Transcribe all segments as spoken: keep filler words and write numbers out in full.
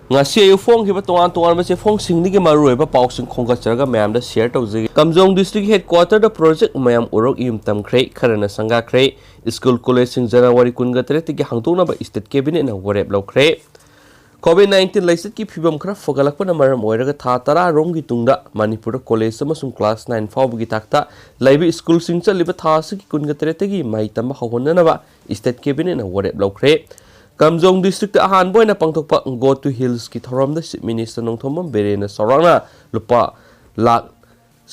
ꯉꯁꯤ ꯑꯌꯨꯛ ꯐꯣꯡꯈꯤꯕ ꯇꯣꯉꯥꯟ ꯇꯣꯉꯥꯟꯕ ꯆꯦꯐꯣꯡꯁꯤꯡꯗꯒꯤ ꯃꯔꯨꯑꯣꯏꯕ ꯄꯥꯎꯁꯤꯡ ꯈꯣꯝꯒꯠꯆꯔꯒ ꯃꯌꯥꯝꯗ ꯁꯤꯌꯔ ꯇꯧꯖꯒꯦ꯫ ꯀꯥꯝꯖꯣꯡ ꯗꯤꯁꯇ꯭ꯔꯤꯛ ꯍꯦꯗꯀ꯭ꯋꯥꯇꯔꯗ ꯄ꯭ꯔꯣꯖꯦꯛ ꯃꯌꯥꯝ ꯎꯔꯣꯛ ꯌꯨꯝ ꯇꯝꯈ꯭ꯔꯦ, ꯈꯔꯅ ꯁꯪꯒꯥꯈ꯭ꯔꯦ꯫ ꯁ꯭ꯀꯨꯜ ꯀꯣꯂꯦꯖꯁꯤꯡ ꯖꯅꯋꯥꯔꯤ ꯀꯨꯟꯒ ꯇꯔꯦꯠꯇꯒꯤ ꯍꯥꯡꯗꯣꯛꯅꯕ ꯏꯁꯇꯦꯠ ꯀꯦꯕꯤꯅꯦꯠꯅ ꯋꯥꯔꯦꯞ ꯂꯧꯈ꯭ꯔꯦ꯫ ꯀꯣꯚꯤꯗ ꯅꯥꯏꯟꯇꯤꯟ ꯂꯥꯏꯆꯠꯀꯤ ꯐꯤꯕꯝ ꯈꯔ ꯐꯒꯠꯂꯛꯄꯅ ꯃꯔꯝ ꯑꯣꯏꯔꯒ ꯊꯥ ꯇꯔꯥ ꯔꯣꯝꯒꯤ ꯇꯨꯡꯗ ꯃꯅꯤꯄꯨꯔꯗ ꯀꯣꯂꯦꯖ ꯑꯃꯁꯨꯡ ꯀ꯭ꯂꯥꯁ ꯅꯥꯏꯟ ꯐꯥꯎꯕꯒꯤ ꯊꯥꯛꯇ ꯂꯩꯕ ꯁ꯭ꯀꯨꯜꯁꯤꯡ ꯆꯠꯂꯤꯕ ꯊꯥ ꯑꯁꯤꯒꯤ ꯀꯨꯟꯒ ꯇꯔꯦꯠꯇꯒꯤ ꯃꯍꯩ ꯇꯝꯕ ꯍꯧꯍꯟꯅꯅꯕ ꯏꯁꯇꯦꯠ ꯀꯦꯕꯤꯅꯦꯠꯅ ꯋꯥꯔꯦꯞ ꯂꯧꯈ꯭ꯔꯦ꯫ ꯀꯥꯝꯖꯣꯡ ꯗꯤꯁꯇ꯭ꯔꯤꯛꯇ ꯑꯍꯥꯟꯕ ꯑꯣꯏꯅ ꯄꯥꯡꯊꯣꯛꯄ ꯒꯣ ꯇꯨ ꯍꯤꯜꯁꯀꯤ ꯊꯧꯔꯝꯗ ꯆꯤꯐ ꯃꯤꯅꯤꯁꯇꯔ ꯅꯣꯡꯊꯣꯝꯕꯝ ꯕꯤꯔꯦꯟꯅ ꯆꯥꯎꯔꯥꯛꯅ ꯂꯨꯄꯥ lakh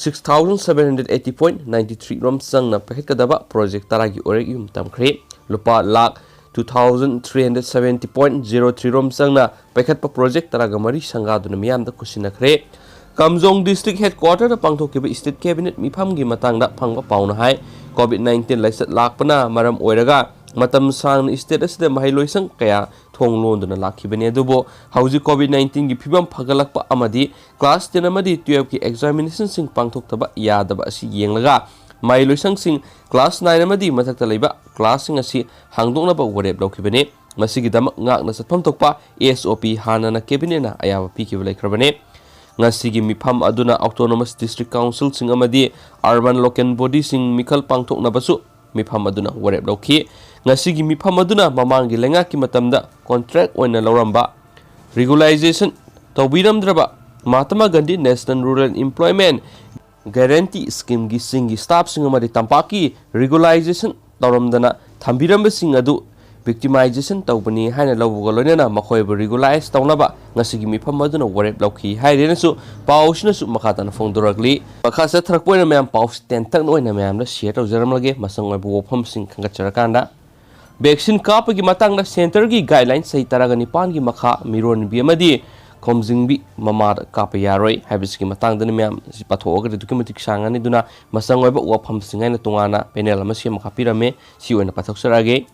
six thousand seven hundred eighty point ninety three ꯔꯣꯝ ꯆꯪꯅ ꯄꯥꯏꯈꯠꯀꯗꯕ ꯄ꯭ꯔꯣꯖꯦꯛ ꯇꯔꯥꯒꯤ ꯑꯣꯏꯔꯛ ꯌꯨꯝ ꯇꯝꯈ꯭ꯔꯦ꯫ ꯂꯨꯄꯥ lakh two thousand three hundred seventy point zero three ꯔꯣꯝ ꯆꯪꯅ ꯄꯥꯏꯈꯠꯄ ꯄ꯭ꯔꯣꯖꯦꯛ ꯇꯔꯥꯒ ꯃꯔꯤ ꯁꯪꯒꯥꯗꯨꯅ ꯃꯤꯌꯥꯝꯗ ꯈꯨꯠꯁꯤꯟꯅꯈ꯭ꯔꯦ꯫ ꯀꯥꯝꯖꯣꯡ ꯗꯤꯁꯇ꯭ꯔꯤꯛ ꯍꯦꯗꯀ꯭ꯋꯥꯇꯔꯗ ꯄꯥꯡꯊꯣꯛꯈꯤꯕ ꯏꯁꯇꯦꯠ ꯀꯦꯕꯤꯅꯦꯠ ꯃꯤꯐꯝꯒꯤ ꯃꯇꯥꯡꯗ ꯐꯪꯕ ꯄꯥꯎꯅ ꯍꯥꯏ, ꯀꯣꯚꯤꯗ ꯅꯥꯏꯟꯇꯤꯟ ꯂꯥꯏꯆꯠ ꯂꯥꯛꯄꯅ ꯃꯔꯝ ꯑꯣꯏꯔꯒ ꯃꯇꯝ ꯁꯥꯡꯅ ꯏꯁꯇꯦꯠ ꯑꯁꯤꯗ ꯃꯍꯩꯂꯣꯏꯁꯪ ꯀꯌꯥ ꯊꯣꯡ ꯂꯣꯟꯗꯨꯅ ꯂꯥꯛꯈꯤꯕꯅꯤ꯫ ꯑꯗꯨꯕꯨ ꯍꯧꯖꯤꯛ ꯀꯣꯚꯤꯗ ꯅꯥꯏꯟꯇꯤꯟꯒꯤ ꯐꯤꯕꯝ ꯐꯒꯠꯂꯛꯄ ꯑꯃꯗꯤ ꯀ꯭ꯂꯥꯁ ꯇꯦꯟ ꯑꯃꯗꯤ ꯇꯨꯌꯦꯜꯐꯀꯤ ꯑꯦꯛꯖꯥꯃꯤꯅꯦꯁꯟꯁꯤꯡ ꯄꯥꯡꯊꯣꯛꯇꯕ ꯌꯥꯗꯕ ꯑꯁꯤ ꯌꯦꯡꯂꯒ ꯃꯍꯩꯂꯣꯏꯁꯪꯁꯤꯡ ꯀ꯭ꯂꯥꯁ ꯅꯥꯏꯟ ꯑꯃꯗꯤ ꯃꯊꯛꯇ ꯂꯩꯕ ꯀ꯭ꯂꯥꯁꯁꯤꯡ ꯑꯁꯤ ꯍꯥꯡꯗꯣꯛꯅꯕ ꯋꯥꯔꯦꯞ ꯂꯧꯈꯤꯕꯅꯤ꯫ ꯃꯁꯤꯒꯤꯗꯃꯛ ꯉꯥꯛꯅ ꯆꯠꯐꯝ ꯊꯣꯛꯄ ꯑꯦꯁ ꯑꯣ ꯄꯤ ꯍꯥꯟꯅꯅ ꯀꯦꯕꯤꯅꯦꯠꯅ ꯑꯌꯥꯕ ꯄꯤꯈꯤꯕ ꯂꯩꯈ꯭ꯔꯕꯅꯤ꯫ ꯉꯁꯤꯒꯤ ꯃꯤꯐꯝ ꯑꯗꯨꯅ ꯑꯣꯇꯣꯅꯣꯃꯁ ꯗꯤꯁꯇ꯭ꯔꯤꯛ ꯀꯥꯎꯟꯁꯤꯜꯁꯤꯡ ꯑꯃꯗꯤ ꯑꯔꯕꯥꯟ ꯂꯣꯀꯦꯜ ꯕꯣꯗꯤꯁꯤꯡ ꯃꯤꯈꯜ ꯄꯥꯡꯊꯣꯛꯅꯕꯁꯨ ꯃꯤꯐꯝ ꯑꯗꯨꯅ ꯋꯥꯔꯦꯞ ꯂꯧꯈꯤ꯫ ꯉꯁꯤꯒꯤ ꯃꯤꯐꯝ ꯑꯗꯨꯅ ꯃꯃꯥꯡꯒꯤ ꯂꯩꯉꯥꯛꯀꯤ ꯃꯇꯝꯗ ꯀꯣꯟꯇ꯭ꯔꯦꯛ ꯑꯣꯏꯅ ꯂꯧꯔꯝꯕ ꯔꯤꯒꯨꯂꯥꯏꯖꯦꯁꯟ ꯇꯧꯕꯤꯔꯝꯗ꯭ꯔꯕ Mahatma Gandhi national rural employment guarantee ꯁ꯭ꯀꯤꯝꯒꯤ ꯆꯤꯡꯒꯤ ꯁ꯭ꯇꯥꯐꯁꯤꯡ ꯑꯃꯗꯤ ꯇꯝꯄꯥꯛꯀꯤ ꯔꯤꯒꯨꯂꯥꯏꯖꯦꯁꯟ ꯇꯧꯔꯝꯗꯅ ꯊꯝꯕꯤꯔꯝꯕꯁꯤꯡ ꯑꯗꯨ ꯚꯤꯛꯇꯤꯃꯥꯏꯖꯦꯁꯟ ꯇꯧꯕꯅꯤ ꯍꯥꯏꯅ ꯂꯧꯕꯒ ꯂꯣꯏꯅꯅ ꯃꯈꯣꯏꯕꯨ ꯔꯤꯒꯨꯂꯥꯏꯖ ꯇꯧꯅꯕ ꯉꯁꯤꯒꯤ ꯃꯤꯐꯝ ꯑꯗꯨꯅ ꯋꯥꯔꯦꯞ ꯂꯧꯈꯤ ꯍꯥꯏꯔꯦꯅꯁꯨ ꯄꯥꯎꯁꯤꯅꯁꯨ ꯃꯈꯥ ꯇꯥꯅ ꯐꯣꯡꯗꯣꯔꯛꯂꯤ꯫ ꯃꯈꯥ ꯆꯠꯊꯔꯛꯄ ꯑꯣꯏꯅ ꯃꯌꯥꯝ ꯄꯥꯎꯁꯤ ꯇꯦꯟꯇꯛꯅ ꯑꯣꯏꯅ ꯃꯌꯥꯝꯗ ꯁꯤꯌꯔ ꯇꯧꯖꯔꯝꯂꯒꯦ꯫ ꯃꯁꯪ ꯑꯣꯏꯕ ꯋꯥꯐꯝꯁꯤꯡ ꯈꯟꯒꯠꯆꯔꯀꯥꯟꯗ ꯚꯦꯛꯁꯤꯟ ꯀꯥꯞꯄꯒꯤ ꯃꯇꯥꯡꯗ ꯁꯦꯟꯇꯔꯒꯤ ꯒꯥꯏꯗꯂꯥꯏꯟ ꯆꯍꯤ ꯇꯔꯥꯒ ꯅꯤꯄꯥꯟꯒꯤ ꯃꯈꯥ ꯃꯤꯔꯣꯟꯕꯤ ꯑꯃꯗꯤ ꯈꯣꯝꯖꯤꯟꯕꯤ ꯃꯃꯥꯗ ꯀꯥꯞꯄ ꯌꯥꯔꯣꯏ ꯍꯥꯏꯕꯁꯤꯒꯤ ꯃꯇꯥꯡꯗꯅꯤ꯫ ꯃꯌꯥꯝ ꯁꯤ ꯄꯥꯊꯣꯛꯑꯒꯗꯤ ꯑꯗꯨꯛꯀꯤ ꯃꯇꯤꯛ ꯁꯥꯡꯉꯅꯤ꯫ ꯑꯗꯨꯅ ꯃꯆꯪ ꯑꯣꯏꯕ ꯋꯥꯐꯝꯁꯤꯡ ꯍꯥꯏꯅ ꯇꯣꯉꯥꯟꯅ ꯄꯦꯅꯦꯜ ꯑꯃ ꯁꯦꯝꯃꯒ ꯄꯤꯔꯝꯃꯦ꯫ ꯁꯤ ꯑꯣꯏꯅ ꯄꯥꯊꯣꯛꯆꯔꯛꯑꯒꯦ꯫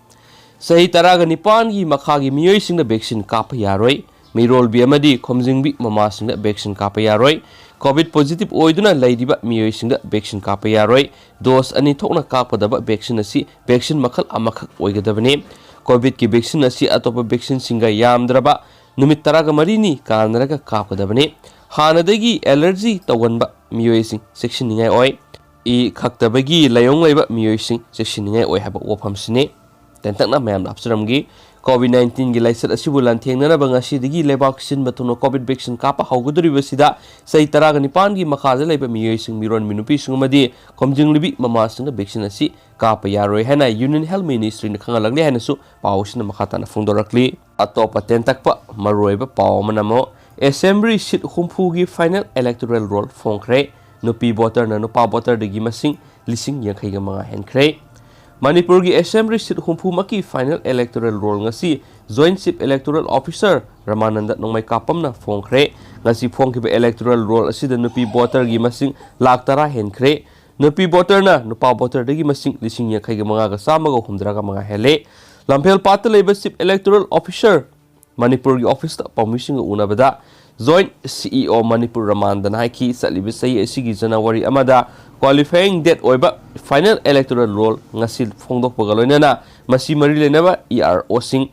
ꯆꯍꯤ ꯇꯔꯥꯒ ꯅꯤꯄꯥꯟꯒꯤ ꯃꯈꯥꯒꯤ ꯃꯤꯑꯣꯏꯁꯤꯡꯗ ꯚꯦꯛꯁꯤꯟ ꯀꯥꯞꯄ ꯌꯥꯔꯣꯏ꯫ ꯃꯤꯔꯣꯜꯕꯤ ꯑꯃꯗꯤ ꯈꯣꯝꯖꯤꯟꯕꯤ ꯃꯃꯥꯁꯤꯡꯗ ꯚꯦꯛꯁꯤꯟ ꯀꯥꯞꯄ ꯌꯥꯔꯣꯏ꯫ ꯀꯣꯚꯤꯗ ꯄꯣꯖꯤꯇꯤꯚ ꯑꯣꯏꯗꯨꯅ ꯂꯩꯔꯤꯕ ꯃꯤꯑꯣꯏꯁꯤꯡꯗ ꯚꯦꯛꯁꯤꯟ ꯀꯥꯞꯄ ꯌꯥꯔꯣꯏ꯫ ꯗꯣꯁ ꯑꯅꯤ ꯊꯣꯛꯅ ꯀꯥꯞꯀꯗꯕ ꯚꯦꯛꯁꯤꯟ ꯑꯁꯤ ꯚꯦꯛꯁꯤꯟ ꯃꯈꯜ ꯑꯃꯈꯛ ꯑꯣꯏꯒꯗꯕꯅꯤ꯫ ꯀꯣꯚꯤꯗꯀꯤ ꯚꯦꯛꯁꯤꯟ ꯑꯁꯤ ꯑꯇꯣꯞꯄ ꯚꯦꯛꯁꯤꯟꯁꯤꯡꯒ ꯌꯥꯝꯗ꯭ꯔꯕ ꯅꯨꯃꯤꯠ ꯇꯔꯥꯒ ꯃꯔꯤꯅꯤ ꯀꯥꯟꯅꯔꯒ ꯀꯥꯞꯀꯗꯕꯅꯤ꯫ ꯍꯥꯟꯅꯗꯒꯤ ꯑꯦꯂꯔꯖꯤ ꯇꯧꯒꯟꯕ ꯃꯤꯑꯣꯏꯁꯤꯡ ꯆꯦꯛꯁꯤꯟꯅꯤꯡꯉꯥꯏ ꯑꯣꯏ꯫ ꯏ ꯈꯛꯇꯕꯒꯤ ꯂꯥꯏꯑꯣꯡ ꯂꯩꯕ ꯃꯤꯑꯣꯏꯁꯤꯡ ꯆꯦꯛꯁꯤꯟꯅꯤꯡꯉꯥꯏ ꯑꯣꯏ ꯍꯥꯏꯕ ꯋꯥꯐꯝꯁꯤꯅꯤ꯫ ꯇꯦꯟꯇꯛꯅ ꯃꯌꯥꯝꯗ ꯍꯥꯞꯆꯔꯝꯒꯦ꯫ ꯀꯣꯚꯤꯗ ꯅꯥꯏꯟꯇꯤꯟꯒꯤ ꯂꯥꯏꯆꯠ ꯑꯁꯤꯕꯨ ꯂꯥꯟꯊꯦꯡꯅꯅꯕ ꯉꯁꯤꯗꯒꯤ ꯂꯩꯕꯥꯛ ꯁꯤꯟꯕ ꯊꯨꯡꯅ ꯀꯣꯚꯤꯗ ꯚꯦꯛꯁꯤꯟ ꯀꯥꯞꯄ ꯍꯧꯒꯗꯧꯔꯤꯕꯁꯤꯗ ꯆꯍꯤ ꯇꯔꯥꯒ ꯅꯤꯄꯥꯟꯒꯤ ꯃꯈꯥꯗ ꯂꯩꯕ ꯃꯤꯑꯣꯏꯁꯤꯡ, ꯃꯤꯔꯣꯟꯕꯤ ꯅꯨꯄꯤꯁꯤꯡ ꯑꯃꯗꯤ ꯈꯣꯝꯖꯤꯟꯂꯤꯕꯤ ꯃꯃꯥꯁꯤꯡꯅ ꯚꯦꯛꯁꯤꯟ ꯑꯁꯤ ꯀꯥꯞꯄ ꯌꯥꯔꯣꯏ ꯍꯥꯏꯅ Union Health Ministryꯅ ꯈꯪꯍꯜꯂꯛꯂꯤ ꯍꯥꯏꯅꯁꯨ ꯄꯥꯎ ꯑꯁꯤꯅ ꯃꯈꯥ ꯇꯥꯅ ꯐꯣꯡꯗꯣꯔꯛꯂꯤ꯫ ꯑꯇꯣꯞꯄ ꯇꯦꯟꯇꯛꯄ ꯃꯔꯨꯑꯣꯏꯕ ꯄꯥꯎ ꯑꯃꯅ ꯑꯃꯨꯛ Assembly seat ꯍꯨꯝꯐꯨꯒꯤ final electoral roll ꯐꯣꯡꯈ꯭ꯔꯦ꯫ ꯅꯨꯄꯤ ꯚꯣꯇꯔꯅ ꯅꯨꯄꯥ ꯚꯣꯇꯔꯗꯒꯤ ꯃꯁꯤꯡ ꯂꯤꯁꯤꯡ ꯌꯥꯡꯈꯩꯒ ꯃꯉꯥ ꯍꯦꯟꯈ꯭ꯔꯦ꯫ ꯃꯅꯤꯄꯨꯔꯒꯤ Assembly seat ꯍꯨꯝꯐꯨꯃꯛꯀꯤ final electoral roll ꯉꯁꯤ Joint Chief Electoral Officer ꯔꯃꯥꯅꯟꯗ ꯅꯣꯡꯃꯩꯀꯥꯄꯝꯅ ꯐꯣꯡꯈ꯭ꯔꯦ꯫ ꯉꯁꯤ ꯐꯣꯡꯈꯤꯕ electoral roll ꯑꯁꯤꯗ ꯅꯨꯄꯤ ꯚꯣꯇꯔꯒꯤ ꯃꯁꯤꯡ ꯂꯥꯈ ꯇꯔꯥ ꯍꯦꯟꯈ꯭ꯔꯦ꯫ ꯅꯨꯄꯤ ꯚꯣꯇꯔꯅ ꯅꯨꯄꯥ ꯚꯣꯇꯔꯗꯒꯤ ꯃꯁꯤꯡ ꯂꯤꯁꯤꯡ ꯌꯥꯡꯈꯩꯒ ꯃꯉꯥꯒ ꯆꯥꯝꯃꯒ ꯍꯨꯝꯗ꯭ꯔꯥꯒ ꯃꯉꯥ ꯍꯦꯜꯂꯦ꯫ ꯂꯝꯐꯦꯜ ꯄꯥꯠꯇ ꯂꯩꯕ Chief Electoral Officer ꯃꯅꯤꯄꯨꯔꯒꯤ ꯑꯣꯐꯤꯁꯇ ꯄꯥꯎꯃꯤꯁꯤꯡꯒ ꯎꯅꯕꯗ Joint CEO ꯃꯅꯤꯄꯨꯔ ꯔꯃꯥꯟꯗꯅ ꯍꯥꯏꯈꯤ, ꯆꯠꯂꯤꯕ ꯆꯍꯤ ꯑꯁꯤꯒꯤ ꯖꯅꯋꯥꯔꯤ ꯑꯃꯗ qualifying date ꯑꯣꯏꯕ final electoral roll ꯉꯁꯤ ꯐꯣꯡꯗꯣꯛꯄꯒ ꯂꯣꯏꯅꯅ ꯃꯁꯤ ꯃꯔꯤ ꯂꯩꯅꯕ EROꯁꯤꯡ,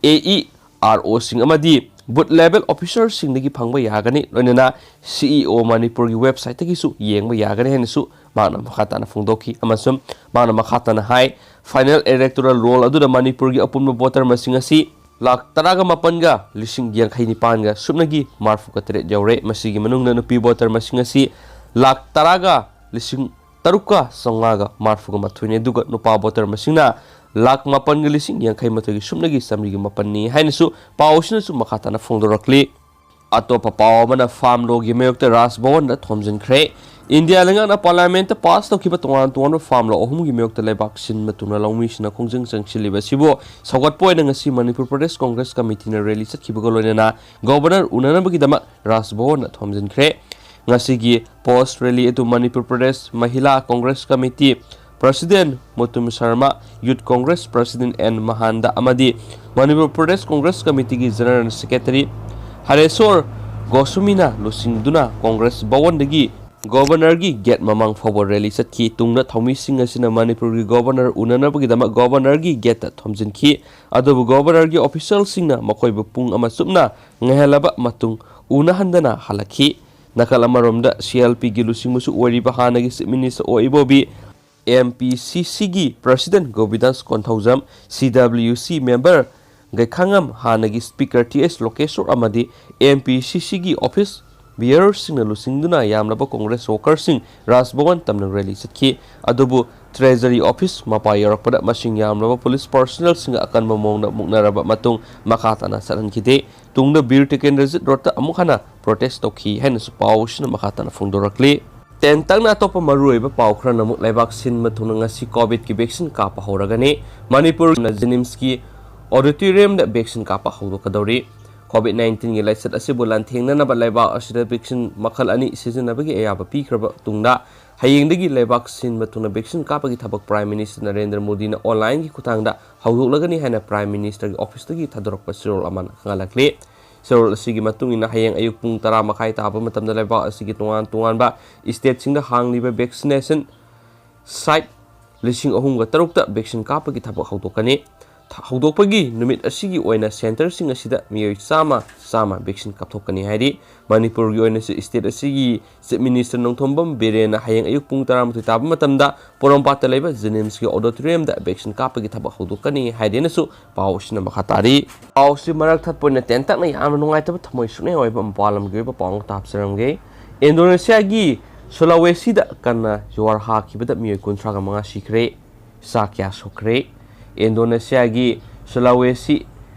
AEROꯁꯤꯡ ꯑꯃꯗꯤ booth level officerꯁꯤꯡꯗꯒꯤ ꯐꯪꯕ ꯌꯥꯒꯅꯤ꯫ ꯂꯣꯏꯅꯅ CEO ꯃꯅꯤꯄꯨꯔꯒꯤ websiteꯇꯒꯤꯁꯨ ꯌꯦꯡꯕ ꯌꯥꯒꯅꯤ ꯍꯥꯏꯅꯁꯨ ꯃꯍꯥꯛꯅ ꯃꯈꯥ ꯇꯥꯅ ꯐꯣꯡꯗꯣꯛꯈꯤ꯫ ꯑꯃꯁꯨꯡ ꯃꯍꯥꯛꯅ ꯃꯈꯥ ꯇꯥꯅ ꯍꯥꯏ, final electoral roll ꯑꯗꯨꯗ ꯃꯅꯤꯄꯨꯔꯒꯤ ꯑꯄꯨꯟꯕ ꯚꯣꯇꯔ ꯃꯁꯤꯡ ꯑꯁꯤ ꯂꯥꯈ ꯇꯔꯥꯒ ꯃꯥꯄꯟꯒ ꯂꯤꯁꯤꯡ ꯌꯥꯡꯈꯩ ꯅꯤꯄꯥꯟꯒ ꯁꯨꯞꯅꯒꯤ ꯃꯔꯐꯨꯒ ꯇꯔꯦꯠ ꯌꯧꯔꯦ꯫ ꯃꯁꯤꯒꯤ ꯃꯅꯨꯡꯗ ꯅꯨꯄꯤ ꯚꯣꯇꯔ ꯃꯁꯤꯡ ꯑꯁꯤ ꯂꯥꯈ ꯇꯔꯥꯒ ꯂꯤꯁꯤꯡ ꯇꯔꯨꯛꯀ ꯆꯥꯝꯃꯉꯥꯒ ꯃꯔꯐꯨꯒ ꯃꯥꯊꯣꯏꯅꯤ, ꯑꯗꯨꯒ ꯅꯨꯄꯥ ꯚꯣꯇꯔ ꯃꯁꯤꯡꯅ ꯂꯥꯈ ꯃꯥꯄꯟꯒ ꯂꯤꯁꯤꯡ ꯌꯥꯡꯈꯩ ꯃꯥꯊꯣꯏꯒꯤ ꯁꯨꯞꯅꯒꯤ ꯆꯥꯃꯔꯤꯒ ꯃꯥꯄꯟꯅꯤ ꯍꯥꯏꯅꯁꯨ ꯄꯥꯎ ꯑꯁꯤꯅꯁꯨ ꯃꯈꯥ ꯇꯥꯅ ꯐꯣꯡꯗꯣꯔꯛꯂꯤ꯫ ꯑꯇꯣꯞꯄ ꯄꯥꯎ ꯑꯃꯅ farm lawꯒꯤ ꯃꯥꯌꯣꯛꯇ ꯔꯥꯖ ꯚꯋꯟꯗ ꯊꯣꯝꯖꯤꯟꯈ꯭ꯔꯦ꯫ ꯏꯟꯗꯤꯌꯥ ꯂꯩꯉꯥꯛꯅ parliamentꯇ pass ꯇꯧꯈꯤꯕ ꯇꯣꯉꯥꯟ ꯇꯣꯉꯥꯟꯕ farm law ꯑꯍꯨꯝꯒꯤ ꯃꯥꯌꯣꯛꯇ ꯂꯩꯕꯥꯛ ꯁꯤꯟꯕ ꯊꯨꯡꯅ ꯂꯧꯃꯤꯁꯤꯡꯅ ꯈꯣꯡꯖꯪ ꯆꯪꯁꯤꯜꯂꯤꯕ ꯑꯁꯤꯕꯨ ꯁꯧꯒꯠꯄ ꯑꯣꯏꯅ ꯉꯁꯤ ꯃꯅꯤꯄꯨꯔ ꯄ꯭ꯔꯗꯦꯁ ꯀꯣꯡꯒ꯭ꯔꯦꯁ ꯀꯃꯤꯇꯤꯅ rally ꯆꯠꯈꯤꯕꯒ ꯂꯣꯏꯅꯅ Governor ꯎꯅꯅꯕꯒꯤꯗꯃꯛ ꯔꯥꯖ ꯚꯋꯟꯗ ꯊꯣꯝꯖꯤꯟꯈ꯭ꯔꯦ꯫ ꯉꯁꯤꯒꯤ post rally ꯑꯗꯨ Manipur Pradesh Mahila Congress committee President Mutum Sarma, Youth Congress President N ꯃꯍꯥꯟꯗ ꯑꯃꯗꯤ ꯃꯅꯤꯄꯨꯔ ꯄ꯭ꯔꯗꯦꯁ ꯀꯣꯡꯒ꯭ꯔꯦꯁ ꯀꯃꯤꯇꯤꯒꯤ General Secretary ꯍꯔꯦꯁꯣꯔ ꯒꯣꯁ꯭ꯋꯥꯃꯤꯅ ꯂꯨꯆꯤꯡꯗꯨꯅ ꯀꯣꯡꯒ꯭ꯔꯦꯁ ꯚꯋꯟꯗꯒꯤ ꯒꯣꯕꯔꯅꯔꯒꯤ ꯒꯦꯠ ꯃꯃꯥꯡ ꯐꯥꯎꯕ ꯔꯦꯂꯤ ꯆꯠꯈꯤ꯫ ꯇꯨꯡꯗ ꯊꯧꯃꯤꯁꯤꯡ ꯑꯁꯤꯅ ꯃꯅꯤꯄꯨꯔꯒꯤ ꯒꯣꯕꯔꯅꯔ ꯎꯅꯅꯕꯒꯤꯗꯃꯛ ꯒꯣꯕꯔꯅꯔꯒꯤ ꯒꯦꯠꯇ ꯊꯣꯝꯖꯤꯟꯈꯤ꯫ ꯑꯗꯨꯕꯨ ꯒꯣꯕꯔꯅꯔꯒꯤ ꯑꯣꯐꯤꯁꯤꯌꯦꯜꯁꯤꯡꯅ ꯃꯈꯣꯏꯕꯨ ꯄꯨꯡ ꯑꯃ ꯆꯨꯞꯅ ꯉꯥꯏꯍꯜꯂꯕ ꯃꯇꯨꯡ ꯎꯅꯍꯟꯗꯅ ꯍꯜꯂꯛꯈꯤ꯫ ꯅꯥꯀꯜ ꯑꯃꯔꯣꯝꯗ ꯁꯤ ꯑꯦꯜ ꯄꯤꯒꯤ ꯂꯨꯆꯤꯡꯕꯁꯨ ꯑꯣꯏꯔꯤꯕ ꯍꯥꯟꯅꯒꯤ ꯆꯤꯐ ꯃꯤꯅꯤꯁꯇꯔ ꯑꯣ ꯏꯕꯣꯕꯤ, ꯑꯦꯝ ꯄꯤ ꯁꯤ ꯁꯤꯒꯤ ꯄ꯭ꯔꯁꯤꯗꯦꯟꯠ ꯒꯣꯕꯤꯟꯗꯥꯁ ꯀꯣꯟꯊꯧꯖꯝ, ꯁꯤ ꯗꯕ꯭ꯂꯤꯌꯨ ꯁꯤ ꯃꯦꯝꯕꯔ ꯒꯩꯈꯥꯉꯝ, ꯍꯥꯟꯅꯒꯤ ꯁ꯭ꯄꯤꯀꯔ ꯇꯤ ꯑꯩꯆ ꯂꯣꯀꯦꯁꯣꯔ ꯑꯃꯗꯤ ꯑꯦꯝ ꯄꯤ ꯁꯤ ꯁꯤꯒꯤ ꯑꯣꯐꯤꯁ ꯕꯤꯌꯔꯁꯤꯡꯅ ꯂꯨꯆꯤꯡꯗꯨꯅ ꯌꯥꯝꯂꯕ ꯀꯣꯡꯒ꯭ꯔꯦꯁ ꯋꯥꯀꯔꯁꯤꯡ ꯔꯥꯖꯚꯋꯟ ꯇꯝꯅ ꯔꯦꯂꯤ ꯆꯠꯈꯤ꯫ ꯑꯗꯨꯕꯨ ꯇ꯭ꯔꯦꯖꯔꯤ ꯑꯣꯐꯤꯁ ꯃꯄꯥ ꯌꯧꯔꯛꯄꯗ ꯃꯁꯤꯡ ꯌꯥꯝꯂꯕ ꯄꯨꯂꯤꯁ ꯄꯥꯔꯁꯣꯅꯦꯜꯁꯤꯡꯒ ꯑꯀꯟꯕ ꯃꯑꯣꯡꯗ ꯃꯨꯛꯅꯔꯕ ꯃꯇꯨꯡ ꯃꯈꯥ ꯇꯥꯅ ꯆꯠꯍꯟꯈꯤꯗꯦ꯫ ꯇꯨꯡꯗ ꯕꯤꯔ ꯇꯤꯀꯦꯟꯗ꯭ꯔꯖꯤꯠ ꯔꯣꯗꯇ ꯑꯃꯨꯛ ꯍꯟꯅ ꯄ꯭ꯔꯣꯇꯦꯁ ꯇꯧꯈꯤ ꯍꯥꯏꯅꯁꯨ ꯄꯥꯎꯁꯤꯅ ꯃꯈꯥ ꯇꯥꯅ ꯐꯣꯡꯗꯣꯔꯛꯂꯤ꯫ ꯇꯦꯟꯇꯛꯅ ꯑꯇꯣꯞꯄ ꯃꯔꯨꯑꯣꯏꯕ ꯄꯥꯎ ꯈꯔꯅ ꯑꯃꯨꯛ ꯂꯩꯕꯥꯛ ꯁꯤꯟꯕ ꯊꯨꯡꯅ ꯉꯁꯤ ꯀꯣꯚꯤꯗꯀꯤ ꯚꯦꯛꯁꯤꯟ ꯀꯥꯞꯄ ꯍꯧꯔꯒꯅꯤ꯫ ꯃꯅꯤꯄꯨꯔꯅ ꯖꯦꯅꯤꯝꯁꯀꯤ ꯑꯣꯗꯤꯇꯣꯔꯤꯌꯝꯗ ꯚꯦꯛꯁꯤꯟ ꯀꯥꯞꯄ ꯍꯧꯗꯣꯛꯀꯗꯧꯔꯤ꯫ ꯀꯣꯚꯤꯗ ꯅꯥꯏꯟꯇꯤꯟꯒꯤ ꯂꯥꯏꯆꯠ ꯑꯁꯤꯕꯨ ꯂꯥꯟꯊꯦꯡꯅꯅꯕ ꯂꯩꯕꯥꯛ ꯑꯁꯤꯗ ꯚꯦꯛꯁꯤꯟ ꯃꯈꯜ ꯑꯅꯤ ꯁꯤꯖꯤꯟꯅꯕꯒꯤ ꯑꯌꯥꯕ ꯄꯤꯈ꯭ꯔꯕ ꯇꯨꯡꯗ, ꯍꯌꯦꯡꯗꯒꯤ ꯂꯩꯕꯥꯛ ꯁꯤꯟꯕ ꯊꯨꯡꯅ ꯚꯦꯛꯁꯤꯟ ꯀꯥꯞꯄꯒꯤ ꯊꯕꯛ ꯄ꯭ꯔꯥꯏꯝ ꯃꯤꯅꯤꯁꯇꯔ ꯅꯔꯦꯟꯗ꯭ꯔ ꯃꯣꯗꯤꯅ ꯑꯣꯟꯂꯥꯏꯟꯒꯤ ꯈꯨꯠꯊꯥꯡꯗ ꯍꯧꯗꯣꯛꯂꯒꯅꯤ ꯍꯥꯏꯅ ꯄ꯭ꯔꯥꯏꯝ ꯃꯤꯅꯤꯁꯇꯔꯒꯤ ꯑꯣꯐꯤꯁꯇꯒꯤ ꯊꯥꯗꯣꯔꯛꯄ ꯆꯦꯔꯣꯜ ꯑꯃꯅ ꯈꯪꯍꯜꯂꯛꯂꯤ꯫ ꯆꯦꯔꯣꯜ ꯑꯁꯤꯒꯤ ꯃꯇꯨꯡ ꯏꯟꯅ, ꯍꯌꯦꯡ ꯑꯌꯨꯛ ꯄꯨꯡ ꯇꯔꯥ ꯃꯈꯥꯏ ꯇꯥꯕ ꯃꯇꯝꯗ ꯂꯩꯕꯥꯛ ꯑꯁꯤꯒꯤ ꯇꯣꯉꯥꯟ ꯇꯣꯉꯥꯟꯕ ꯁ꯭ꯇꯦꯠꯁꯤꯡꯗ ꯍꯥꯡꯂꯤꯕ ꯚꯦꯛꯁꯤꯅꯦꯁꯟ ꯁꯥꯏꯠ ꯂꯤꯁꯤꯡ ꯑꯍꯨꯝꯒ ꯇꯔꯨꯛꯇ ꯚꯦꯛꯁꯤꯟ ꯀꯥꯞꯄꯒꯤ ꯊꯕꯛ ꯍꯧꯗꯣꯛꯀꯅꯤ꯫ ꯊ-, ꯍꯧꯗꯣꯛꯄꯒꯤ ꯅꯨꯃꯤꯠ ꯑꯁꯤꯒꯤ ꯑꯣꯏꯅ ꯁꯦꯟꯇꯔꯁꯤꯡ ꯑꯁꯤꯗ ꯃꯤꯑꯣꯏ ꯆꯥꯝꯃ, ꯆꯥꯝꯃ ꯚꯦꯛꯁꯤꯟ ꯀꯥꯞꯊꯣꯛꯀꯅꯤ ꯍꯥꯏꯔꯤ꯫ ꯃꯅꯤꯄꯨꯔꯒꯤ ꯑꯣꯏꯅꯁꯨ ꯁ꯭ꯇꯦꯠ ꯑꯁꯤꯒꯤ ꯆꯤꯐ ꯃꯤꯅꯤꯁꯇꯔ ꯅꯣꯡꯊꯣꯝꯕꯝ ꯕꯤꯔꯦꯟꯅ ꯍꯌꯦꯡ ꯑꯌꯨꯛ ꯄꯨꯡ ꯇꯔꯥꯃꯥꯊꯣꯏ ꯇꯥꯕ ꯃꯇꯝꯗ ꯄꯣꯔꯣꯝꯄꯥꯠꯇ ꯂꯩꯕ ꯖꯦꯅꯤꯝꯁꯀꯤ ꯑꯣꯗꯤꯇꯣꯔꯤꯌꯝꯗ ꯚꯦꯛꯁꯤꯟ ꯀꯥꯞꯄꯒꯤ ꯊꯕꯛ ꯍꯧꯗꯣꯛꯀꯅꯤ ꯍꯥꯏꯔꯦꯅꯁꯨ ꯄꯥꯎ ꯑꯁꯤꯅ ꯃꯈꯥ ꯇꯥꯔꯤ꯫ ꯄꯥꯎꯁꯤ ꯃꯔꯛ ꯊꯠꯄ ꯑꯣꯏꯅ ꯇꯦꯟꯇꯛꯅ ꯌꯥꯝꯅ ꯅꯨꯡꯉꯥꯏꯇꯕ ꯊꯃꯣꯏ ꯁꯣꯛꯅꯤꯡꯉꯥꯏ ꯑꯣꯏꯕ ꯃꯄꯥꯟ ꯂꯝꯒꯤ ꯑꯣꯏꯕ ꯄꯥꯎ ꯑꯃ ꯍꯥꯞꯆꯔꯝꯒꯦ꯫ ꯏꯟꯗꯣꯅꯦꯁꯤꯌꯥꯒꯤ ꯁꯨꯂꯥꯋꯦꯁꯤꯗ ꯀꯟꯅ ꯖꯨꯋꯥꯔ ꯍꯥꯈꯤꯕꯗ ꯃꯤꯑꯣꯏ ꯀꯨꯟꯊ꯭ꯔꯥꯒ ꯃꯉꯥ ꯁꯤꯈ꯭ꯔꯦ꯫ ꯏꯆꯥ ꯀꯌꯥ ꯁꯣꯛꯈ꯭ꯔꯦ꯫ ꯏꯟꯗꯣꯅꯦꯁꯤꯌꯥꯒꯤ ꯁꯨꯂꯥꯋꯦꯁꯤ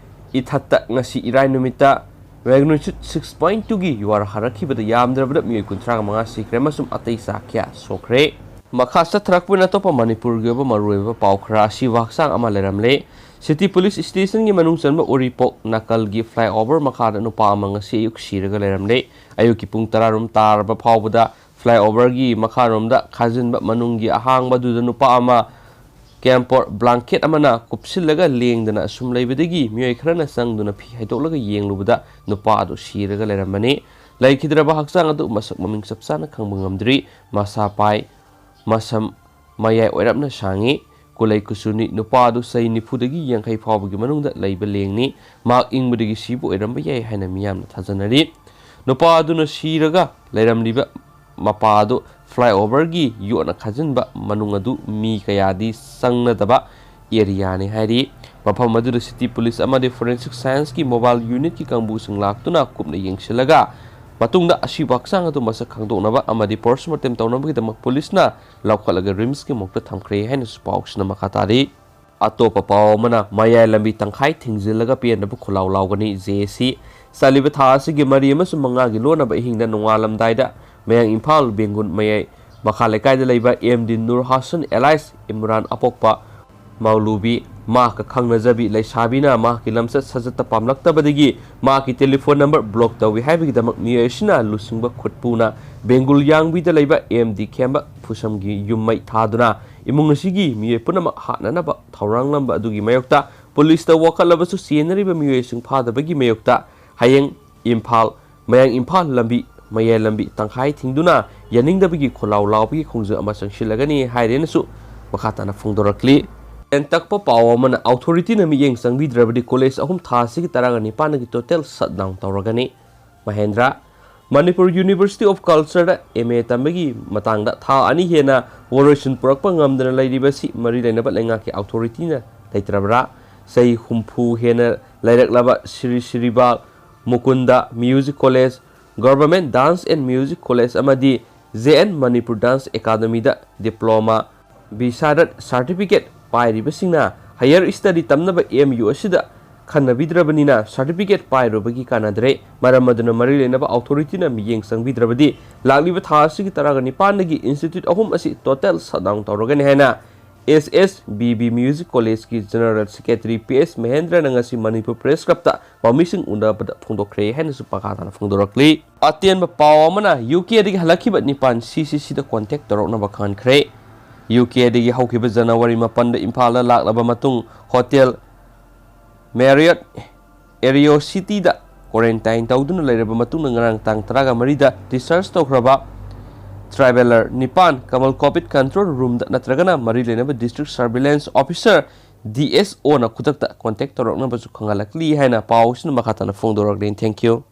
ꯏꯊꯠꯇ ꯉꯁꯤ ꯏꯔꯥꯏ ꯅꯨꯃꯤꯠꯇ magnitude six point twoꯒꯤ ꯖꯨꯋꯥꯔ ꯍꯥꯔꯛꯈꯤꯕꯗ ꯌꯥꯝꯗ꯭ꯔꯕꯗ ꯃꯤꯑꯣꯏ ꯀꯨꯟꯊ꯭ꯔꯥꯒ ꯃꯉꯥ ꯁꯤꯈ꯭ꯔꯦ ꯑꯃꯁꯨꯡ ꯑꯇꯩ ꯆꯥ ꯀꯌꯥ ꯁꯣꯛꯈ꯭ꯔꯦ꯫ ꯃꯈꯥ ꯆꯠꯊꯔꯛꯄ ꯑꯣꯏꯅ ꯑꯇꯣꯞꯄ ꯃꯅꯤꯄꯨꯔꯒꯤ ꯑꯣꯏꯕ ꯃꯔꯨꯑꯣꯏꯕ ꯄꯥꯎ ꯈꯔ ꯑꯁꯤꯕ ꯍꯛꯆꯥꯡ ꯑꯃ ꯂꯩꯔꯝꯂꯦ꯫ ꯁꯤꯇꯤ ꯄꯨꯂꯤꯁ ꯁ꯭ꯇꯦꯁꯟꯒꯤ ꯃꯅꯨꯡ ꯆꯟꯕ ꯎꯔꯤꯄꯣꯛ ꯅꯥꯀꯜꯒꯤ ꯐ꯭ꯂꯥꯏꯑꯣꯚꯔ ꯃꯈꯥꯗ ꯅꯨꯄꯥ ꯑꯃ ꯉꯁꯤ ꯑꯌꯨꯛ ꯁꯤꯔꯒ ꯂꯩꯔꯝꯂꯦ꯫ ꯑꯌꯨꯛꯀꯤ ꯄꯨꯡ ꯇꯔꯥꯔꯣꯝ ꯇꯥꯔꯕ ꯐꯥꯎꯕꯗ ꯐ꯭ꯂꯥꯏꯑꯣꯚꯔꯒꯤ ꯃꯈꯥꯔꯣꯝꯗ ꯈꯥꯖꯤꯟꯕ ꯃꯅꯨꯡꯒꯤ ꯑꯍꯥꯡꯕꯗꯨꯗ ꯅꯨꯄꯥ ꯑꯃ ꯀꯦꯝꯄꯣꯔ ꯕ꯭ꯂꯥꯡꯀꯦꯠ ꯑꯃꯅ ꯀꯨꯞꯁꯤꯜꯂꯒ ꯂꯦꯡꯗꯅ ꯑꯁꯨꯝ ꯂꯩꯕꯗꯒꯤ ꯃꯤꯑꯣꯏ ꯈꯔꯅ ꯆꯪꯗꯨꯅ ꯐꯤ ꯍꯩꯗꯣꯛꯂꯒ ꯌꯦꯡꯂꯨꯕꯗ ꯅꯨꯄꯥ ꯑꯗꯨ ꯁꯤꯔꯒ ꯂꯩꯔꯝꯕꯅꯤ꯫ ꯂꯩꯈꯤꯗ꯭ꯔꯕ ꯍꯛꯆꯥꯡ ꯑꯗꯨ ꯃꯁꯛ ꯃꯃꯤꯡ ꯆꯞ ꯆꯥꯅ ꯈꯪꯕ ꯉꯝꯗ꯭ꯔꯤ꯫ ꯃꯁꯥ ꯄꯥꯏ, ꯃꯁꯝ ꯃꯌꯥꯏ ꯑꯣꯏꯔꯞꯅ ꯁꯥꯡꯉꯤ, ꯀꯨꯂꯩ ꯀꯨꯆꯨꯅꯤ꯫ ꯅꯨꯄꯥ ꯑꯗꯨ ꯆꯍꯤ ꯅꯤꯐꯨꯗꯒꯤ ꯌꯥꯡꯈꯩ ꯐꯥꯎꯕꯒꯤ ꯃꯅꯨꯡꯗ ꯂꯩꯕ ꯂꯦꯡꯅꯤ꯫ ꯃꯍꯥꯛ ꯏꯪꯕꯗꯒꯤ ꯁꯤꯕ ꯑꯣꯏꯔꯝꯕ ꯌꯥꯏ ꯍꯥꯏꯅ ꯃꯤꯌꯥꯝꯅ ꯊꯥꯖꯅꯔꯤ꯫ ꯅꯨꯄꯥ ꯑꯗꯨꯅ ꯁꯤꯔꯒ ꯂꯩꯔꯝꯂꯤꯕ ꯃꯄꯥ ꯑꯗꯨ flyover ꯒꯤ ꯌꯣꯠꯅ ꯈꯥꯖꯤꯟꯕ ꯃꯅꯨꯡ ꯑꯗꯨ ꯃꯤ ꯀꯌꯥꯗꯤ ꯆꯪꯅꯗꯕ area ꯅꯤ ꯍꯥꯏꯔꯤ꯫ ꯃꯐꯝ ꯑꯗꯨꯗ city police ꯑꯃꯗꯤ forensic science ꯀꯤ mobile unit ꯀꯤ ꯀꯥꯡꯕꯨꯁꯤꯡ ꯂꯥꯛꯇꯨꯅ ꯀꯨꯞꯅ ꯌꯦꯡꯁꯤꯜꯂꯒ ꯃꯇꯨꯡꯗ ꯑꯁꯤꯕ ꯍꯛꯆꯥꯡ ꯑꯗꯨ ꯃꯁꯛ ꯈꯪꯗꯣꯛꯅꯕ ꯑꯃꯗꯤ post mortem ꯇꯧꯅꯕꯒꯤꯗꯃꯛ police ꯅ ꯂꯧꯈꯠꯂꯒ RIMS ꯀꯤ morgue ꯇ ꯊꯝꯈ꯭ꯔꯦ ꯍꯥꯏꯅꯁꯨ ꯄꯥꯎꯁꯤꯅ ꯃꯈꯥ ꯇꯥꯔꯤ꯫ ꯑꯇꯣꯞꯄ ꯄꯥꯎ ꯑꯃꯅ, ꯃꯌꯥꯏ ꯂꯝꯕꯤ ꯇꯪꯈꯥꯏ ꯊꯤꯡꯖꯤꯜꯂꯒ ꯄꯦꯟꯗꯕ ꯈꯣꯜꯂꯥꯎ ꯂꯥꯎꯒꯅꯤ꯫ J A C ꯆꯠꯂꯤꯕ ꯊꯥ ꯑꯁꯤꯒꯤ ꯃꯔꯤ ꯑꯃꯁꯨꯡ ꯃꯉꯥꯒꯤ ꯂꯣꯟꯅꯕ ꯑꯍꯤꯡꯗ ꯅꯣꯡꯉꯥꯜꯂꯝꯗꯥꯏꯗ ꯃꯌꯥꯡ ꯏꯝꯐꯥꯜ ꯕꯦꯡꯒꯨꯜ ꯃꯌꯥꯏ ꯃꯈꯥ ꯂꯩꯀꯥꯏꯗ ꯂꯩꯕ M D Nur Hasan alias Imran ꯑꯄꯣꯛꯄ ꯃꯧꯂꯨꯕꯤ, ꯃꯍꯥꯛꯀ ꯈꯪꯅꯖꯕꯤ ꯂꯩꯁꯥꯕꯤꯅ ꯃꯍꯥꯛꯀꯤ ꯂꯝꯆꯠ ꯁꯥꯖꯠꯇ ꯄꯥꯝꯂꯛꯇꯕꯗꯒꯤ ꯃꯍꯥꯛꯀꯤ telephone number block ꯇꯧꯏ ꯍꯥꯏꯕꯒꯤꯗꯃꯛ ꯃꯤꯑꯣꯏ ꯑꯁꯤꯅ ꯂꯨꯆꯤꯡꯕ ꯈꯨꯠꯄꯨꯅ ꯕꯦꯡꯒꯨꯜ ꯌꯥꯡꯕꯤꯗ ꯂꯩꯕ M D ꯈꯦꯝꯕ ꯐꯨꯁꯝꯒꯤ ꯌꯨꯝ ꯃꯩ ꯊꯥꯗꯨꯅ ꯏꯃꯨꯡ ꯑꯁꯤꯒꯤ ꯃꯤꯑꯣꯏ ꯄꯨꯝꯅꯃꯛ ꯍꯥꯠꯅꯅꯕ ꯊꯧꯔꯥꯡꯂꯝꯕ ꯑꯗꯨꯒꯤ ꯃꯥꯌꯣꯛꯇ police ꯇ ꯋꯥꯀꯠꯂꯕꯁꯨ ꯆꯦꯟꯅꯔꯤꯕ ꯃꯤꯑꯣꯏꯁꯤꯡ ꯐꯥꯗꯕꯒꯤ ꯃꯥꯌꯣꯛꯇ ꯍꯌꯦꯡ ꯏꯝꯐꯥꯜ, ꯃꯌꯥꯡ ꯏꯝꯐꯥꯜ ꯂꯝꯕꯤ, ꯃꯌꯥꯏ ꯂꯝꯕꯤ ꯇꯪꯈꯥꯏ ꯊꯤꯡꯗꯨꯅ ꯌꯥꯅꯤꯡꯗꯕꯒꯤ ꯈꯣꯜꯂꯥꯎ ꯂꯥꯎꯕꯒꯤ ꯈꯣꯡꯖꯪ ꯑꯃ ꯆꯪꯁꯤꯜꯂꯒꯅꯤ ꯍꯥꯏꯔꯦꯅꯁꯨ ꯃꯈꯥ ꯇꯥꯅ ꯐꯣꯡꯗꯣꯔꯛꯂꯤ꯫ ꯇꯦꯟꯇꯛꯄ ꯄꯥꯎ ꯑꯃꯅ, authority ꯅ ꯃꯤꯠꯌꯦꯡ ꯆꯪꯕꯤꯗ꯭ꯔꯕꯗꯤ college ꯑꯍꯨꯝ ꯊꯥ ꯑꯁꯤꯒꯤ ꯇꯔꯥꯒ ꯅꯤꯄꯥꯟꯗꯒꯤ total shutdown ꯇꯧꯔꯒꯅꯤ꯫ Mahendra, Manipur University of Culture the M A ꯇꯝꯕꯒꯤ ꯃꯇꯥꯡꯗ ꯊꯥ ꯑꯅꯤ ꯍꯦꯟꯅ ꯋꯥꯔꯣꯏꯁꯤꯟ ꯄꯨꯔꯛꯄ ꯉꯝꯗꯅ ꯂꯩꯔꯤꯕꯁꯤ ꯃꯔꯤ ꯂꯩꯅꯕ ꯂꯩꯉꯥꯛꯀꯤ authority ꯅ ꯂꯩꯇ꯭ꯔꯕ꯭ꯔꯥ? ꯆꯍꯤ ꯍꯨꯝꯐꯨ ꯍꯦꯟꯅ ꯂꯩꯔꯛꯂꯕ ꯁꯤꯔꯤ ꯁꯤꯔꯤꯕꯥꯜ ꯃꯨꯀꯨꯟꯗ Music College, Government Dance and Music College ꯑꯃꯗꯤ J N Manipur Dance Academy ꯗ diploma, B Sharad certificate ꯄꯥꯏꯔꯤꯕꯁꯤꯡꯅ higher study ꯇꯝꯅꯕ M U ꯑꯁꯤꯗ ꯈꯟꯅꯕꯤꯗ꯭ꯔꯕꯅꯤꯅ certificate ꯄꯥꯏꯔꯨꯕꯒꯤ ꯀꯥꯟꯅꯗ꯭ꯔꯦ꯫ ꯃꯔꯝ ꯑꯗꯨꯅ ꯃꯔꯤ ꯂꯩꯅꯕ authority ꯅ ꯃꯤꯠꯌꯦꯡ ꯆꯪꯕꯤꯗ꯭ꯔꯕꯗꯤ ꯂꯥꯛꯂꯤꯕ ꯊꯥ ꯑꯁꯤꯒꯤ ꯇꯔꯥꯒ ꯅꯤꯄꯥꯟꯗꯒꯤ institute ꯑꯍꯨꯝ ꯑꯁꯤ total shutdown ꯇꯧꯔꯒꯅꯤ ꯍꯥꯏꯅ S S B B Music College ꯀꯤ General Secretary P S ꯃꯍꯦꯟꯗ꯭ꯔꯅ ꯉꯁꯤ ꯃꯅꯤꯄꯨꯔ Press Club ꯇ ꯄꯥꯎꯃꯤꯁꯤꯡ ꯎꯅꯕꯗ ꯐꯣꯡꯗꯣꯛꯈ꯭ꯔꯦ ꯍꯥꯏꯅꯁꯨ ꯃꯈꯥ ꯇꯥꯅ ꯐꯣꯡꯗꯣꯔꯛꯂꯤ꯫ ꯑꯇꯦꯟꯕ ꯄꯥꯎ ꯑꯃꯅ, U K ꯗꯒꯤ ꯍꯜꯂꯛꯈꯤꯕ ꯅꯤꯄꯥꯟ C C C ꯗ contact ꯇꯧꯔꯛꯅꯕ ꯈꯪꯍꯟꯈ꯭ꯔꯦ꯫ U K ꯗꯒꯤ ꯍꯧꯈꯤꯕ ꯖꯅꯋꯥꯔꯤ ꯃꯥꯄꯟꯗ ꯏꯝꯐꯥꯜꯗ ꯂꯥꯛꯂꯕ ꯃꯇꯨꯡ Hotel Marriott Aero City ꯗ ꯀ꯭ꯋꯥꯔꯦꯟꯇꯥꯏꯟ ꯇꯧꯗꯨꯅ ꯂꯩꯔꯕ ꯃꯇꯨꯡꯗ ꯉꯔꯥꯡ ꯇꯥꯡ ꯇꯔꯥꯒ ꯃꯔꯤꯗ ꯗꯤꯁꯆꯥꯔꯖ ꯇꯧꯈ꯭ꯔꯕ ꯇ꯭ꯔꯥꯏꯕꯦꯂꯔ ꯅꯤꯄꯥꯟ ꯀꯃꯜ ꯀꯣꯚꯤꯗ ꯀꯟꯇ꯭ꯔꯣꯜ ꯔꯨꯝꯗ ꯅꯠꯇ꯭ꯔꯒꯅ ꯃꯔꯤ ꯂꯩꯅꯕ district surveillance officer, D S ꯑꯣꯅ ꯈꯨꯗꯛꯇ ꯀꯣꯟꯇꯦꯛ ꯇꯧꯔꯛꯅꯕꯁꯨ ꯈꯪꯍꯜꯂꯛꯂꯤ ꯍꯥꯏꯅ ꯄꯥꯎ ꯑꯁꯤꯅ ꯃꯈꯥ ꯇꯥꯅ ꯐꯣꯡꯗꯣꯔꯛꯂꯤ꯫ Thank you꯫